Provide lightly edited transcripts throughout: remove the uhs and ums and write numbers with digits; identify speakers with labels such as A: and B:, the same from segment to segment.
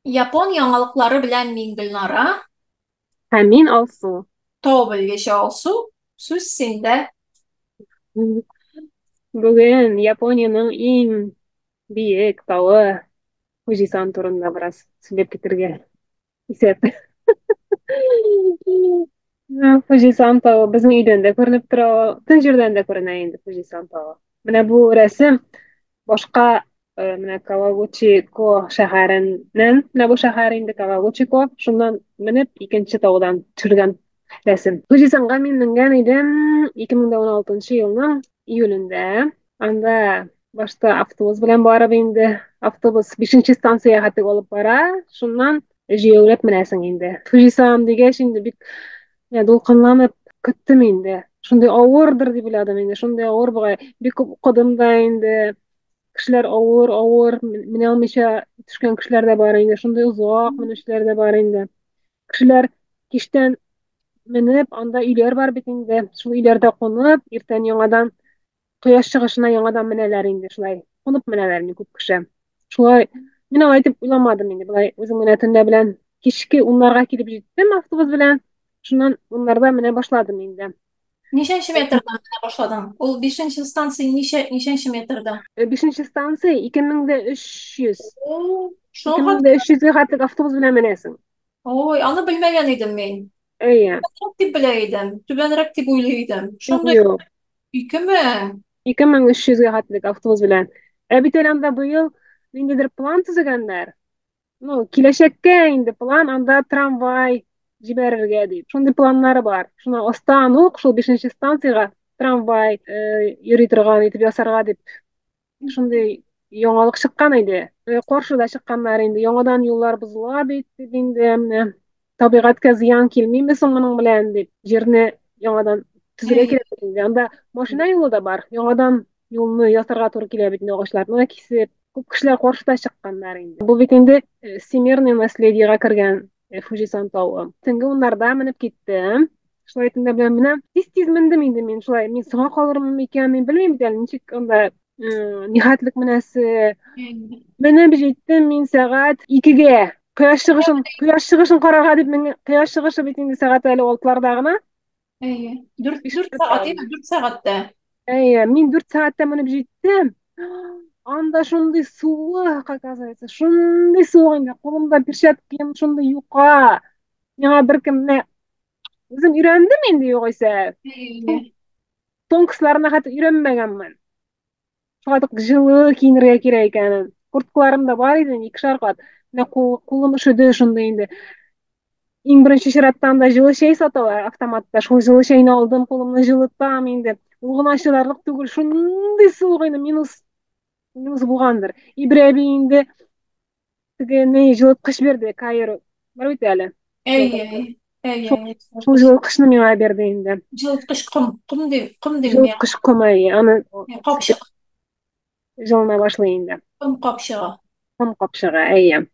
A: Япон яңалыклары белән мин Гөлнара.
B: Һәм мин Алсу.
A: Тау белгече Алсу, сүз синдә.
B: Бүген Япониянең иң биек тавы Фуҗисан турында бераз сөйләп китәргә исәп. Фуҗисан тавы безнең өйдән дә күренеп тора, төн җирдән дә күренә инде Фуҗисан тавы. Менә бу рәсем башка менә Кавагучи-Ко шәһәреннән, менә бу шәһәр инде Кавагучи-Ко, шуннан менеп икенче таудан төшергән рәсем. Фуҗисанга мин менгән идем 2016 елның июлендә. Анда башта автобус белән барып инде, автобус 5 станциягә хәтле алып бара, шуннан җәяүләп менәсең инде. Фуҗисан дигәч инде бик дулкынланып көттем инде. Шундый авырдыр дип уйладым инде, шундый авыр бугай. Бик күп укыдым да инде. Кешеләр авыр, авыр, менә алмыйча төшкән кешеләр дә бар инде, шундый озак менүчеләр дә бар инде. Кешеләр кичтән менеп, анда өйләр бар бит инде, шул өйләрдә кунып, иртән яңадан кояш чыгышына яңадан менәләр инде, шулай кунып менәләр инде күп кеше. Шулай мин алай дип уйламадым инде, болай үзем генә төнлә белән кичке уннарга килеп җиттем автобус белән, шуннан уннарда менә башладым инде.
A: Ничәнче метрдан менә башладың? Ул бишенче станция ничә, ничәнче метрда?
B: Бишенче станция 2300. Ике мең дә өч йөзгә хәтлек автобус белән менәсең.
A: Ой, аны белмәгән идем мин.
B: Әйе.
A: Түбәнрәк дип белә идем. Түбәнрәк дип уйлый идем. Шундый
B: Юк.
A: 2000.
B: 2300гә хәтлек автобус белән. Ә бит әле анда быел ниндидер план төзегәннәр. Ну, киләчәккә инде план, анда трамвай җибәрергә дип. Шундый планнары бар. Шуны астан ук шул 5 станциягә трамвай йөри торган итеп ясарга дип шундый яңалык чыккан иде. Каршы да чыкканнар инде. Яңадан юллар бозыла бит дип инде, менә табигатькә зыян килмиме соң моның белән дип, җирне яңадан төзергә кирәк бит инде. Анда машина юлы да бар. Яңадан юлны ясарга туры килә бит инде, агачларны кисеп. Күп кешеләр каршы да чыкканнар инде. Бу бит инде всемирный наследиега кергән Фуҗисан тавы. Төнге уннарда менеп киттем. Шулай төнлә белән менә тиз-тиз мендем инде мин. Шулай мин соңга калырмын микән, мин белмим бит әле, ничек анда нихәтлек менәсе. Менеп җиттем мин сәгать 2-гә. Кояш чыгышын карарга дип менгән. Кояш чыгышы бит инде сәгать әле 6-ларда гына.
A: Әйе. 4 сәгать, әйе, 4 сәгатьтә.
B: Әйе, мин 4 сәгатьтә менеп җиттем. Анда шундый суык, оказывается, шундый суык инде. Кулымда перчаткам шундый юка. Миңа беркем менә үзем өйрәндем инде югыйсә. Тонкосларына хәтта өйрәнмәгәнмен. Шулай ук җылы киенергә кирәк икәнен. Курткаларым да бар иде, икешәр кат. Менә кулым өшеде шундый инде. Иң беренче чиратта анда җылы чәй саталар автоматта. Шул җылы чәйне алдым, кулымны җылытам инде. Ул гына чыдарлык түгел, шундый суык инде, минус, минус булгандыр. И бер әби инде теге ни җылыткыч бирде, Каир бар бит әле.
A: Әйе, әйе.
B: Шул җылыткычны миңа бирде инде.
A: Җылыткыч ком, ком дип, ком дип.
B: Җылыткыч ком, әйе, аны
A: капчык.
B: Җылына башлый инде.
A: Ком капчыгы.
B: Ком капчыгы, әйе.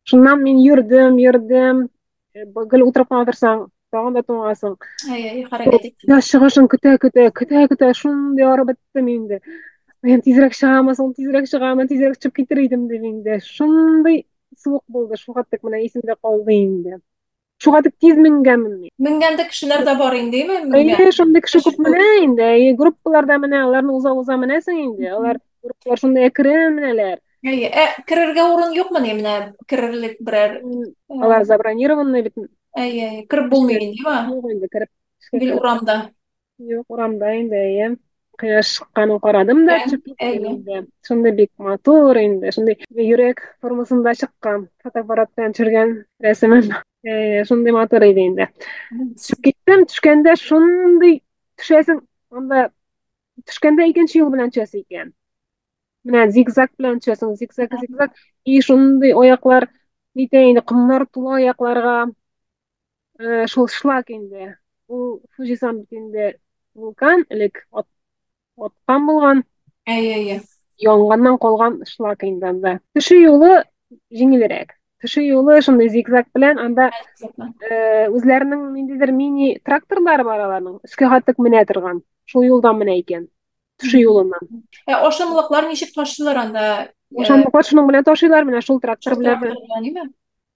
B: Шуннан мин йөрдем, йөрдем. Гел утырып кына торсаң, тагын да туңасың.
A: Әйе, әйе, хәрәкәт ит.
B: Кояш чыгышын көтә, көтә, көтә, көтә, шундый арып беттем инде. Мин тизрәк чыгамы соң, тизрәк чыгамы, тизрәк чыгып китер идем дип инде. Шундый суык булды, шуңа тик менә исемдә калды инде. Шуңа тик тиз менгәнмен мин.
A: Менгәндә кешеләр дә бар инде, әйме?
B: Менгән. Әйе, шундый кеше күп менә инде. Әйе, группаларда менә, аларны уза-уза менәсең инде. Алар группалар шундый әкрен менәләр.
A: Әйе, керергә урын юкмыни менә керерлек берәр?
B: Алар забронированный бит.
A: Әйе, әйе, кереп булмый инде, әйме?
B: Юк инде, кереп.
A: Гел урамда.
B: Юк, урамда инде, әйе. Кояш чыкканын карадым да, төшеп киттем инде. Шундый бик матур инде, шундый йөрәк формасында чыккан фотоаппарат белән төшергән рәсемем. Шундый матур иде инде. Төшеп киттем, төшкәндә шундый төшәсең, анда төшкәндә икенче юл белән төшәсе икән. Менә зигзаг белән төшәсең, зигзаг, зигзаг. И шундый аяклар нитә инде, комнар тула аякларга. Шул шлак инде. Ул Фуҗисан бит инде вулкан, элек аткан булган.
A: Әйе, әйе.
B: Янганнан калган шлак инде анда. Төшү юлы җиңелрәк. Төшү юлы шундый зигзаг белән, анда үзләренең ниндидер мини тракторлары бар аларның, өскә хәтлек менә торган. Шул юлдан менә икән. Төшү юлыннан.
A: Ә ашамлыклар ничек ташыйлар анда?
B: Ашамлыклар шуның белән ташыйлар, менә шул трактор
A: Шул
B: белән.
A: трактор белән, әйме?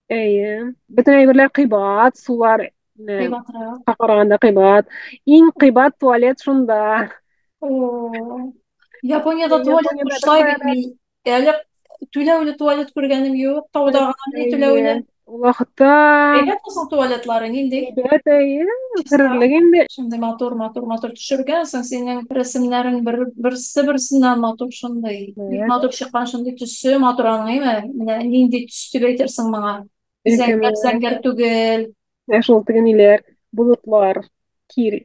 B: Әйе. Бөтен әйберләр кыйбат, сулар менә
A: Кыйбатрак.
B: караганда кыйбат. Иң кыйбат туалет шунда.
A: О, Япониядә туалет
B: Япониядә
A: бушлай
B: беркая
A: бит
B: да
A: мин. Әле түләүле туалет күргәнем юк. Тауда гына ни
B: әйе.
A: түләүле.
B: Ул вакытта
A: Әйбәтме соң туалетлары нинди?
B: әйбәт, әйе,
A: Чиста.
B: керерлек инде.
A: Шундый матур, матур, матур төшергәнсең. Синең рәсемнәрең бер берсе берсеннән матур шундый. Бик
B: Әйбәт.
A: матур чыккан шундый төсе матур аның, әйме? Менә нинди төс дип әйтерсең моңа? Зәңгәр,
B: Өлкәннәр.
A: зәңгәр түгел.
B: Менә шул теге ниләр, болытлар, кир.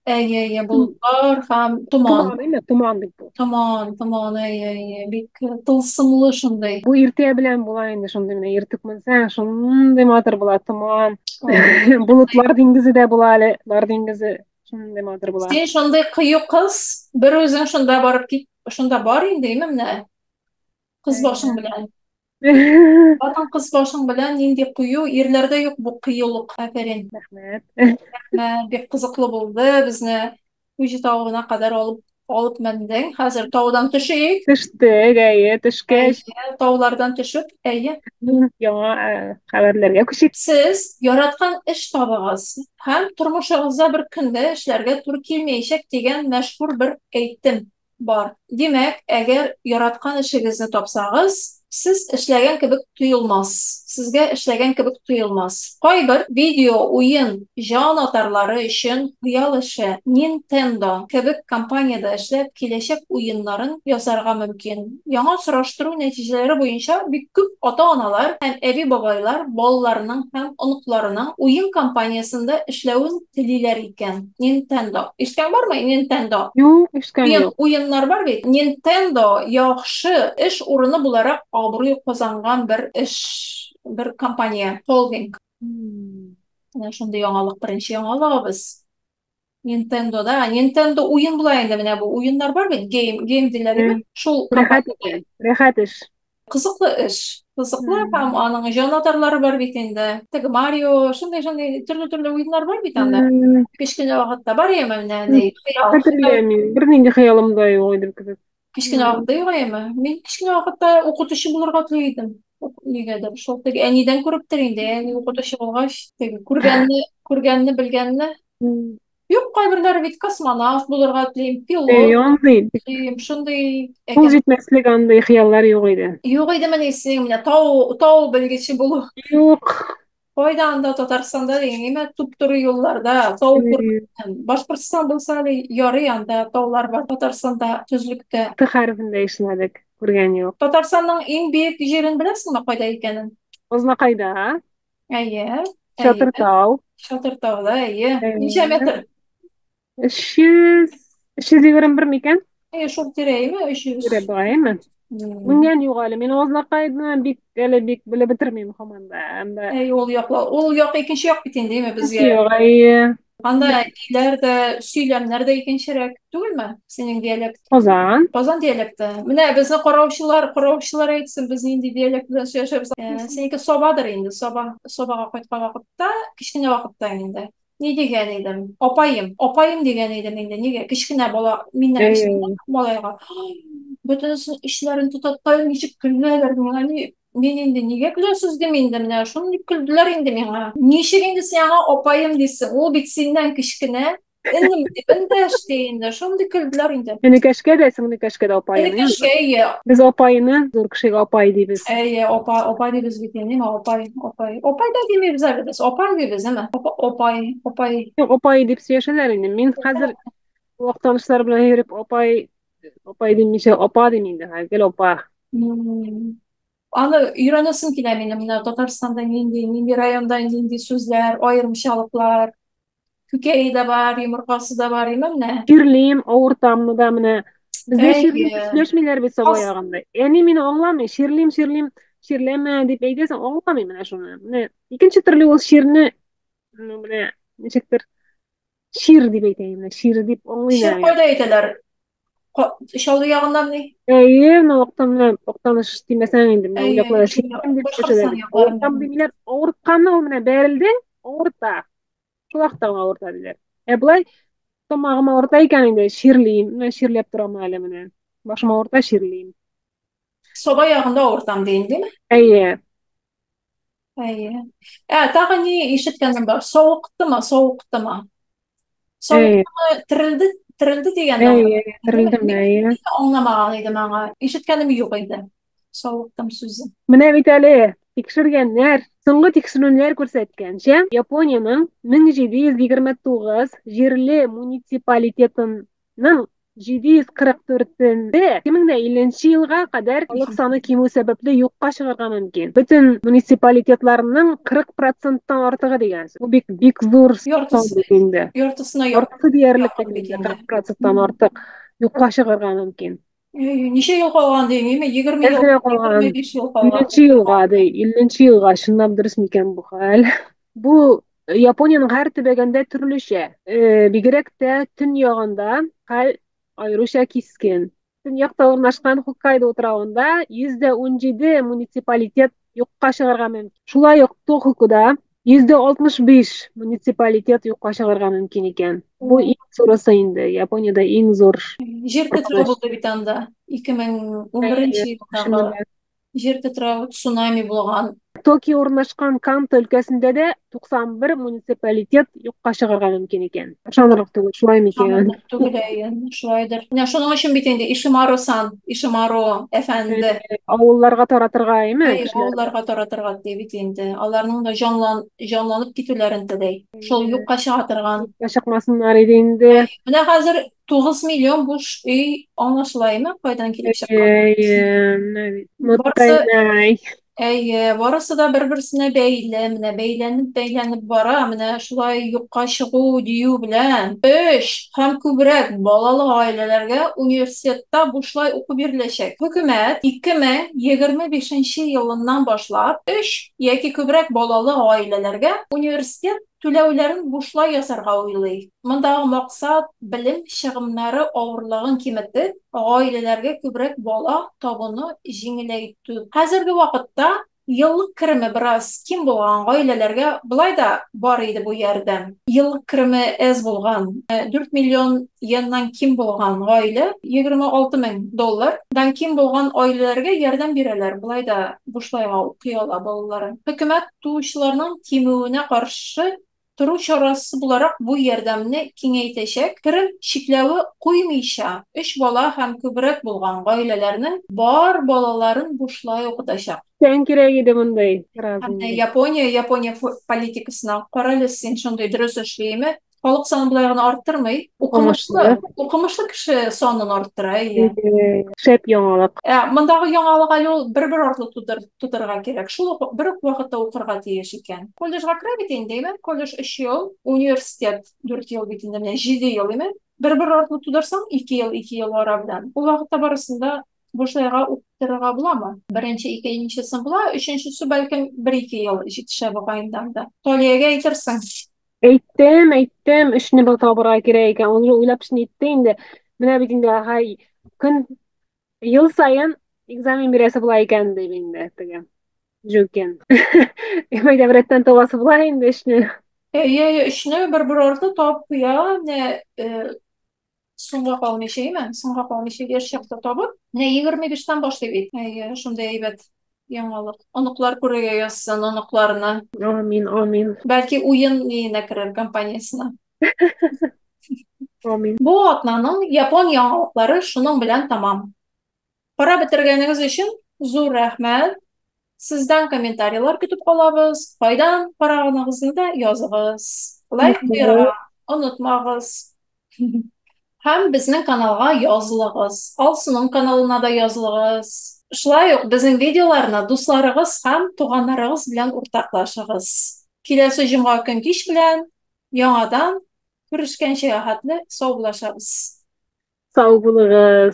A: Әйе, әйе, болытлар һәм томан.
B: Томан, әйме? Томан бит бу.
A: Томан, томан, әйе, әйе, бик тылсымлы шундый.
B: Бу иртә белән була инде шундый менә иртүк менсәң, шундый матур була томан.
A: Ой.
B: Болытлар диңгезе дә була әле, болытлар диңгезе шундый матур була.
A: Син шундый кыю кыз, бер үзең шунда барып кит, шунда бар инде, әйме менә кыз башың белән. Хатын кыз башың белән нинди кыю, ирләрдә юк бу кыюлык. Афәрин.
B: Рәхмәт.
A: Рәхмәт, бик кызыклы булды. Безне Фуҗи тавына кадәр алып алып мендең. Хәзер таудан төшик.
B: Төштек, әйе, төшкәч,
A: Әйе, таулардан төшеп, әйе.
B: яңа хәбәрләргә күчик.
A: Сез яраткан эш табыгыз һәм тормышыгызда бер көндә эшләргә туры килмәячәк дигән мәшһүр бер әйтем бар. Димәк, әгәр яраткан эшегезне тапсагыз, сез эшләгән кебек тоелмас. Сезгә эшләгән кебек тоелмас. Кайбер видео уен җан атарлары өчен хыял эше Nintendo кебек компаниядә эшләп, киләчәк уеннарын ясарга мөмкин. Яңа сораштыру нәтиҗәләре буенча, бик күп ата-аналар һәм әби-бабайлар балаларының һәм оныкларының уен компаниясендә эшләвен телиләр икән. Nintendo. Ишеткән бармы Nintendo?
B: Юк, ишеткән
A: Уен,
B: юк.
A: уеннар бар бит. Nintendo яхшы эш урыны буларак абруй казанган бер эш, бер компания, холдинг. Менә шундый яңалык, беренче яңалыгыбыз. Nintendo'да, Nintendo уен була инде менә бу уеннар бар бит, гейм, гейм диләр име? Шул
B: Рәхәт
A: компания.
B: икән, рәхәт эш.
A: Кызыклы эш. Кызыклы һәм аның җанатарлары бар бит инде. Теге Марио, шундый-шундый төрле-төрле уеннар бар бит анда. Кечкенә вакытта бар яме менә ни, хыял, хыял.
B: Хәтерләмим, бернинди хыялым да юк иде кебек.
A: Кечкенә вакытта юк яме. Мин кечкенә вакытта укытучы булырга тели идем. Нигәдер шул теге әнидән күрептер инде. Әни укытучы булгач, теге күргәнне, күргәнне, белгәнне. Юк, кайберләре бит космонавт булырга телим, пилот
B: Андый,
A: телим, шундый
B: кул
A: әкәм.
B: җитмәслек андый хыяллар юк иде.
A: Юк иде менә синең менә тау, тау белгече булу.
B: Юк.
A: Кайда анда Татарстанда дигән әйме туп-туры юлларда тау күрмәдем. Башкортстан булса әле ярый анда таулар бар. Татарстанда төзлектә.
B: Т хәрефен дә ишетмәдек, күргән юк.
A: Татарстанның иң биек җирен беләсеңме кайда икәнен?
B: Азнакайда,
A: Әйе, әйе.
B: Чатыртау.
A: Чатыртауда, әйе. Ничә
B: Әйе.
A: метр?
B: 300, 321 микән?
A: Әйе, шул тирәйме? 300.
B: Тирә буаймы? Менгән юк әле. Мин Азнакайны бик әле бик белеп бетермим һаман да. Анда
A: Әй, ул яклар, ул як икенче як бит инде, әйме
B: икенче
A: безгә.
B: як, әйе.
A: Анда әниләр дә, сөйләмнәр дә икенчерәк түгелме? Синең диалект.
B: Казан.
A: Казан диалекты. Менә безне караучылар, караучылар әйтсен, без нинди диалект белән сөйләшәбез. Синеке Сабадыр инде, Саба. Сабага кайткан вакытта, кечкенә вакытта инде. Ни дигән идем? Апаем, апаем дигән идем инде. Нигә? Кечкенә бала, миннән кечкенә
B: Әйе.
A: малайга. Бөтенесен ишләрен тотаттай ничек көләләр миңа. Ни, мин инде нигә көләсез дим инде менә шундый көлделәр инде миңа. Ничек инде син аңа апаем дисең? Ул бит синнән кечкенә. Энем дип эндәш ди инде. Шундый көлделәр инде.
B: Энекәшкә дә, сеңлекәшкә дә апаем.
A: Энекәшкә, әйе.
B: Без апайны, зур кешегә апай дибез.
A: Әйе, апа, апа дибез бит инде, апай, апай. Апай да димибез әле без, апай дибез, әмма. Апа, апай, апай.
B: Юк, апай дип сөйләшәләр инде. Мин хәзер вак танышлар белән йөреп, апай, апай димичә, апа дим инде, гел апа.
A: Аны өйрәнәсем килә минем, менә Татарстанда нинди, нинди районда нинди сүзләр, аерымчалыклар. Күкәе дә бар, йомыркасы да бар, име менә.
B: Чирлим, авыртамны да менә. Бездә чирлим дип
A: Әйе.
B: сөйләшмиләр бит Саба
A: Хас
B: ягында. Әни мине аңламый, чирлим, чирлим, чирләмә дип әйтәсең, аңламый менә шуны. Менә икенче төрле ул чирне, ну, менә ничектер чир дип әйтә, менә чир дип аңлыйм
A: чир
B: әле.
A: кайда әйтәләр? Чаллы ягыннан ни?
B: Әйе, менә Актан менә Актаныш димәсәң инде, менә ул
A: Әйе,
B: якларда
A: шул
B: чирлим дип
A: Башкортстан
B: сөйләшәләр бит.
A: якларында.
B: Авыртам димиләр, авыртканы ул менә бәрелде, авырта. Шул вакытта гына авырта диләр. Ә болай тамагым авырта икән инде, чирлим. Менә чирләп торам әле менә. Башым авырта, чирлим.
A: Саба ягында авыртам дим, димме?
B: Әйе.
A: Әйе. Ә, тагы ни ишеткәнем бар? Савыктымы, савыктымы? Савыктымы, терелде, терелде дигәнне
B: Әйе, терелдеме, әйе.
A: Аңламаган идем аңа. Ишеткәнем юк иде. Савыктым сүзе.
B: Менә бит әле тикшергәннәр, соңгы тикшеренүләр күрсәткәнчә, Япониянең 1729 җирле муниципалитетының 744-ендә 2050 елга кадәр халык саны кимү сәбәпле юкка чыгарга мөмкин. Бөтен муниципалитетларның 40 проценттан артыгы дигән сүз. Бу бик бик зур сан бит инде.
A: Яртысына
B: Яртысы диярлек бит инде, 40 проценттан артык юкка чыгарга мөмкин.
A: Ничә ел калган ди, ниме? 20 ел,
B: Әз калган.
A: 25 ел калган.
B: 50 елга ди, 50 елга чынлап дөрес микән бу хәл? Бу Япониянең һәр төбәгендә төрлечә. Бигрәк тә төньягында хәл аеруча кискен. Төньякта урнашкан Хоккайдо утравында 17% муниципалитет юкка чыгарга мөмкин. Шулай ук Тохокуда 65% муниципалитет юкка чыгарга мөмкин икән. Бу иң зурысы инде, Япониядә иң зур.
A: Җир тетрәү булды бит анда 2011 елдагы. Җир тетрәү, цунами булган.
B: Токио урнашкан Канто өлкәсендә дә 91 муниципалитет юкка чыгарга мөмкин икән. Ышанырлык түгел, шулай микән?
A: Ышанырлык түгел, әйе, шулайдыр. Менә шуның өчен бит инде Ишимаро-сан, Ишимаро әфәнде.
B: Авылларга таратырга, әйеме?
A: Әйе, авылларга таратырга ди бит инде. Аларның да җанлан, җанланып китүләрен тели. Шул юкка чыга торган.
B: Юкка чыкмасыннар иде инде.
A: Менә хәзер 9 миллион буш өй аңлашыла, кайдан килеп чыккан?
B: Әйе, менә бит.
A: Барысы, әйе, барысы да бер-берсенә бәйле, менә бәйләнеп-бәйләнеп бара, менә шулай юкка чыгу дию белән. Өч һәм күбрәк балалы гаиләләргә университетта бушлай уку биреләчәк. Хөкүмәт 2025 елыннан башлап өч яки күбрәк балалы гаиләләргә университет түләүләрен бушлай ясарга уйлый. Мондагы максат, белем чыгымнары авырлыгын киметеп, гаиләләргә күбрәк бала табуны җиңеләйтү. Хәзерге вакытта еллык кереме бераз ким булган гаиләләргә болай да бар иде бу ярдәм. Еллык кереме әз булган, 4 миллион йеннан ким булган гаилә, 26 мең доллар дан ким булган гаиләләргә ярдәм бирәләр, болай да бушлайга укый ала балалары. Хөкүмәт туучыларның кимүенә каршы тору чарасы буларак бу ярдәмне киңәйтәчәк, керем чикләве куймыйча, өч бала һәм күбрәк булган гаиләләрнең бар балаларын бушлай укытачак.
B: Тән кирәк иде мондый бераз
A: Һәм
B: инде.
A: Япония, Япония политикасына карале син, шундый дөрес эшлиме? Халык санын болай гына арттырмый, укымышлы, укымышлы кеше санын арттыра, әйе.
B: Шәп яңалык.
A: Ә, мондагы яңалык әле ул бер-бер артлы тудыр, тудырырга кирәк. Шул ук бер үк вакытта укырга тиеш икән. Колледжга керә бит инде, әйме? Колледж 3 ел, университет 4 ел бит инде, менә 7 ел, әйме? Бер-бер артлы тудырсаң, 2 ел, 2 ел ара белән. Ул вакытта барысын да бушлайга укыттырырга буламы? Беренче, икенчесен була, өченчесе бәлкем бер-ике ел җитешә бугай инде анда. Талиягә әйтерсең.
B: Әйттем, әйттем, өчне бер табырга кирәк икән. Ул уже уйлап итте инде. Менә бит инде һай көн ел саен экзамен бирәсе була икән дип инде теге Жукен. Мәйдә рәттән табасы була инде өчне.
A: Әйе, өчне бер-бер артлы табып куя, менә соңга калмыйча, әйме? Соңга калмыйча яшь чакта табып, менә 25-тән башлый бит. Әйе, шундый әйбәт яңалык. Оныклар күрергә язсын, оныкларны.
B: Амин, амин.
A: Бәлки уен ниенә керер компаниясенә.
B: Амин.
A: Бу атнаның япон яңалыклары шуның белән тәмам. Карап бетергәнегез өчен зур рәхмәт. Сездән комментарийлар көтеп калабыз. Кайдан караганыгызны да языгыз. Лайк куярга онытмагыз. Һәм безнең каналга язылыгыз. Алсуның каналына да язылыгыз. Шулай ук безнең видеоларны дусларыгыз һәм туганнарыгыз белән уртаклашыгыз. Киләсе җомга көн кич белән яңадан күрешкәнчә хәтле саубуллашабыз.
B: Сау булыгыз.